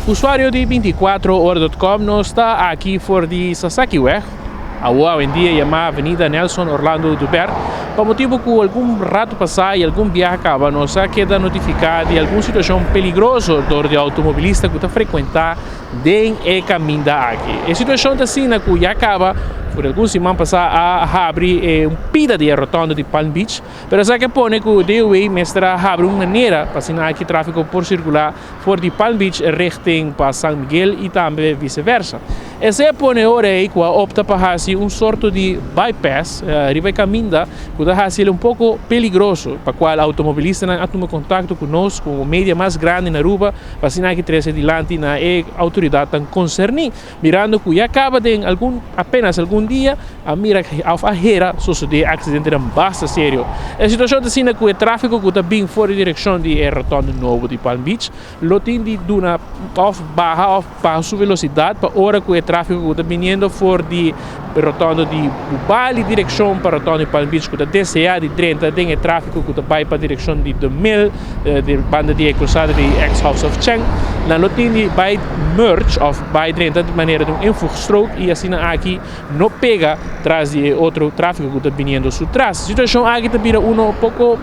Usuario di 24ora.com, nos ta aki for di Sasakiweg, awendia yama Avenida Nelson Orlando Oduber, pa motibo cu algun rato pasa y algun biaha caba nos a keda notifica di algun situacion peligroso door di automobilista cu ta frecuenta den e caminda aki. E situacion ta asina cu ya caba for algun siman pasa a habri e un pida di e rotonde di Palm Beach, pero esaki a pone cu DOW mester a habri un manera pa asina aki trafico por circula for di Palm Beach richting pa San Miguel y tambe viceversa. Esey a pone ora ey cu a opta pa haci un sorto di bypass riba e caminda cu ta haci el un poco peligroso, pa cual automobilistanan a tuma contacto cu nos como media mas grandi na Aruba pa asina aki trece dilanti na e autoridadnan concerni, mirando cu ya caba den algun apenas algun dia a mira of a hera sosode accidentenan basta serio. E situacion ta asina cu e trafico cu ta bin for di direccion di e rotonde nobo di Palm Beach lo tin di duna of baha of baha su velocidad pa ora cu e trafico cu ta biniendo for di rotonde di Bubali direccion pa rotonde di Palm Beach cu ta desea di drenta den e trafico cu ta bay pa direccion di De Mil di banda di e cruzada di ex House of Cheng, nan lo tin di bay merge of bay drenta di manera di un invoegstrook y asina aki no pega tras di e otro trafico cu ta biniendo su tras. Situacion aki ta bira uno poco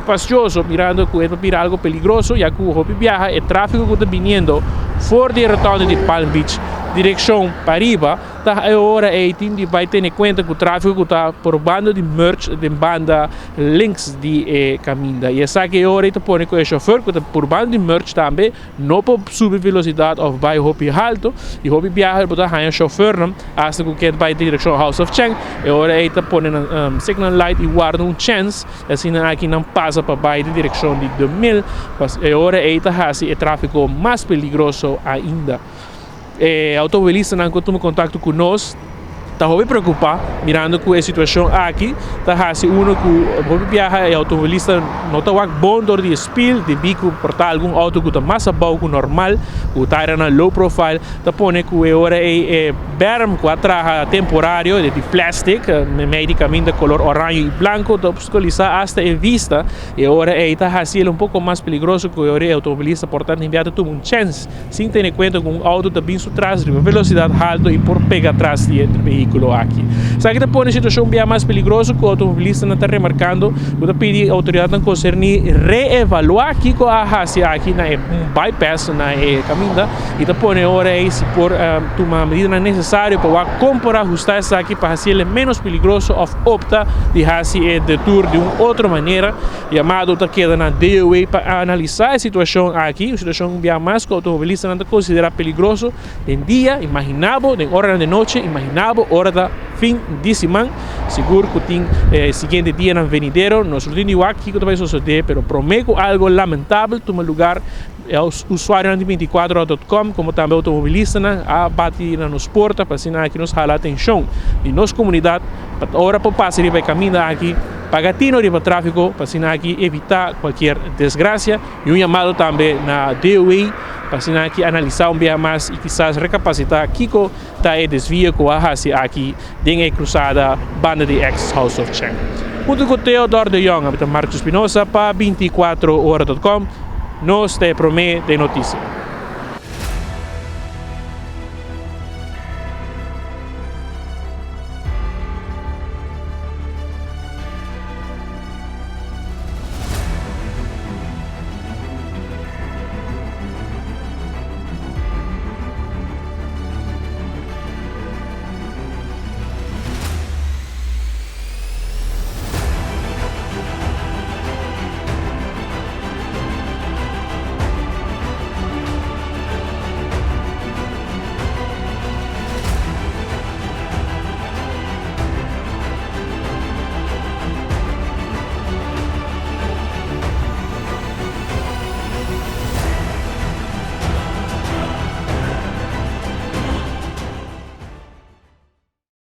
fastioso mirando cu e ta bira algo peligroso ya cu hopi biaha e trafico cu ta biniendo for di e rotonde di Palm Beach direccion pariba ta e ora ey tin di bay tene cuenta cu trafico cu ta probando di merge den banda links di e caminda y esaki e ora ey ta pone cu e chofer cu ta probando di merge tambe no por subi velocidad of bay hopi halto y hopi biaha bo ta haya chauffeurnan hasta cu kier bay direccion House of Cheng e ora ey ta pone nan signal light y warda un chance y asina aki nan pasa pa bay den direccion di De Mil pas e ora ey ta haci e trafico mas peligroso ainda. E automobilistanan cu a tuma contacto cu nos ta hopi preocupa mirando cu e situacion aki ta haci uno cu hopi biaha e automobilista no ta wak bon door di e spiel debi cu por ta algun auto cu ta mas abao cu normal cu tairanan low profile ta pone cu e ora ey e berm cu a traha temporario di plastic mei di caminda color oranje y blanco ta obstaculisa hasta e vista e ora ey ta haci el un poco mas peligroso cu e ora e automobilista por ta ta tuma un chance. Sin tene kuenta ku un outo ta bin su tras riba velosidat haltu i por pega tras di e vehíkulo aki. Esaki ta pone e situashon bia mas peligroso ku outomobilistanan ta remarkando ku ta pidi outoridatnan konserní reevaluá kiko a hasi aki na e bypass na e kaminda i ta pone ora ei si por tuma medidanan nesesario pa wak kon por ahustá esaki pa hasiel e ménos peligroso òf opta di hasi e detour di un otro manera. Yamado ta keda na DOW pa analisá e situashon aki, un situashon bia mas ku outomobilistanan ta konsiderá peligroso den dia, imaginá bo den oranan di nochi, imaginá bo ora ta fin di siman, sigur ku tin e siguiente dianan venidero, nos lo tin di wak kiko ta bai sosodé, pero promé ku algo lamentabel tuma lugar e usuarionan di 24 ora dot com komo tambe outomobilistanan a bati na nos porta pa asina aki nos hala atenshon di nos komunidat pa ora por pasa riba e kaminda aki. Paga tino riba tráfiko pa asina aki evitá kualkier desgrasia i un yamado tambe na DOE pa asina aki analisá un biaha mas i kisas rekapasitá kiko ta e desvio ku a hasi aki den e krusada banda di ex House of Cheng. Huntu ku Theodor de Jong, ami ta Marcus Espinosa pa 24 ora dot com, nos ta e promé den notisia.